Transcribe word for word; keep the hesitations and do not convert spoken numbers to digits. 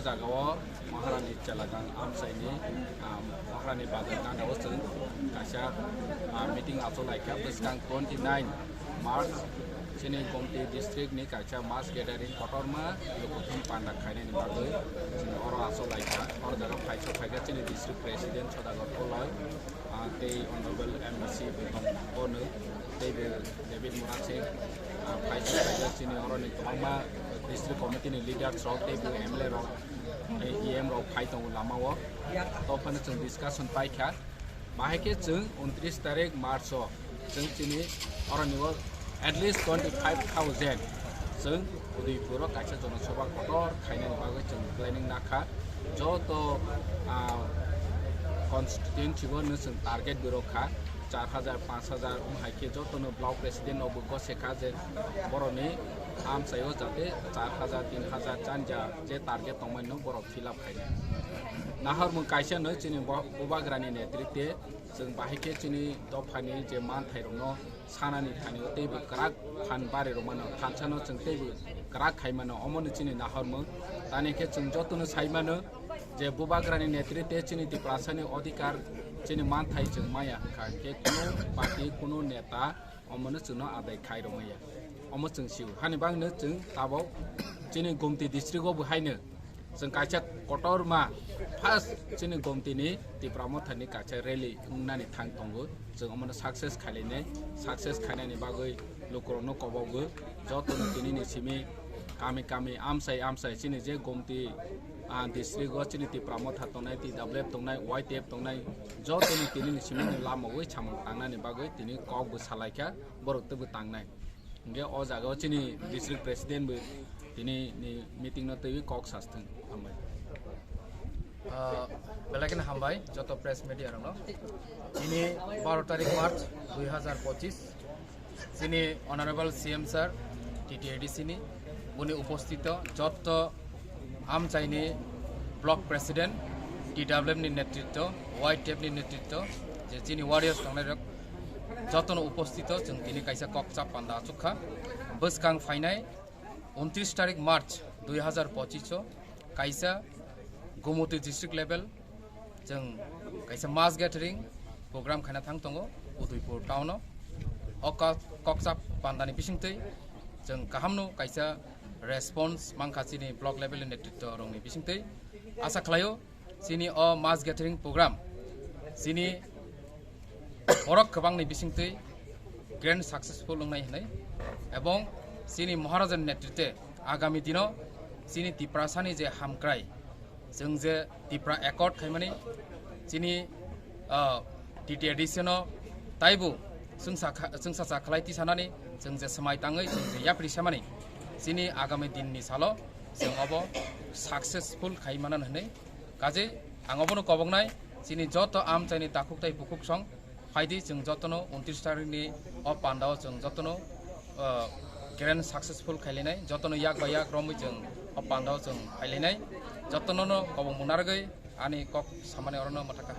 Jagao Maharani Chelagang amchaini, ah, Maharani Bazar gana o chwng kaisa, ah, meeting achuk laikha bwskang twenty nine March chini Gomti district ni kaisa mass gathering kotorma lukuthum panda khainani bagwi chwng oro achuk laikha. Oro jaga phaisa phaikha chini district president Sodagar Koloi, ah, tei honorable M D C bo tong ono, tei bo David Murasing, ah, phaisa phaikha chini oroni kwbangma district committee ni leaders rok tei bo M L A rok, tei E M rok phai tongo lama o. To phano chwng discussion paikha. Bahai khe chwng untris tarik March o chwng chini oroni o at least twenty five thousand chwng Udaipur o kaisa jonosobha kotor khainani bagwi chwng planning nakha. Joto, ah, constituency o no chwng target bo rwkha char hajar, panch hajar wng hai khe joto no block president rok bo gose kha je boroni amchai o jate char hajar, tin hajar chanja je target tongmani no borok fill up khainai. Nahar mung kaisa no chini bo-, Bubagrani netrite chwng bahai khe chini dophani je manthai rokno sanani thani o teibo kwrak phan bari rwmano, thansa no chwng teibo kwrak khai mano, omo no chini nahor mung. Tani khe chwng joto no sai mano je Bubagrani netrite chini Tiprasani odhikar chini manthai chwng maya hwnkha khe kunu party kunu neta omo no chwngno adai khai rwmaya. Omo chwng sio. Hani bagwi no chwng tabok chini Gomti district o bo haino chwng kaisa kotorma first chini Gomti ni Tipra Motha ni kaisa rally wngnani thang tongo. Chwng omo no success khailainai, success khainani bagwi lukurokno kobogo. Jotono tini ni simi kami kami amsai amsai chini je Gomti, ah, district o chini Tipra Motha tongnai, T W F tongnai, Y T F tongnai, jotono tini ni simi ni lama wi samung tangnani bagwi tini kok bo salaikha, borok teibo tangnai. Hingke o jaga o chini district president bo tini ni meeting no twi kok sasthwng. Hambai. Ah, belai kheno hambai joto press media rokno. Tini baro tarik March dui hajar pochis, chini Honorable C M sir, T T A D C ni, boni upostito joto amchaini block president, T W F ni netritto, Y T F ni netritto, je chini warriors tongnai rok jotono upostito chwng tini kaisa kok chap panda achuk kha. Bwskang phainai untris tarik March dui hajar pochis o kaisa Gumoti district level chwng kaisa mass gathering program khaina thang tongo Udaipur town o. O kok, kok chap pandani bisingtwi chwng kahamno kaisa response mankha chini block level ni netritto rokni bisingtwi. Asa khlaio chini o mass gathering program chini borok kwbangni bisingtwi grand successful wngnai hwnwi, ebong chini Maharaja ni netrite agami dino chini Tiprasani je hamkrai, chwng je Tipra Accord khaimani, chini, ah, T T A D C no taibo chwngsa kha-, chwngsa cha khlai tisanani, chwng je swmai tangwi chwng je yapri samani, chini agami din ni salo chwng obo successful khai manan hwnwi. Kaje ang obono koboknai, chini joto amchaini takhuk tai bukhuk song, phaidi chwng jotono untris tarikni o pandao chwng jotono, ah, grand successful khailainai, jotono yak bai yak romwi chwng o pandao chwng khailainai, jotono no kobong munargwi ani kok samani orono mwthaka.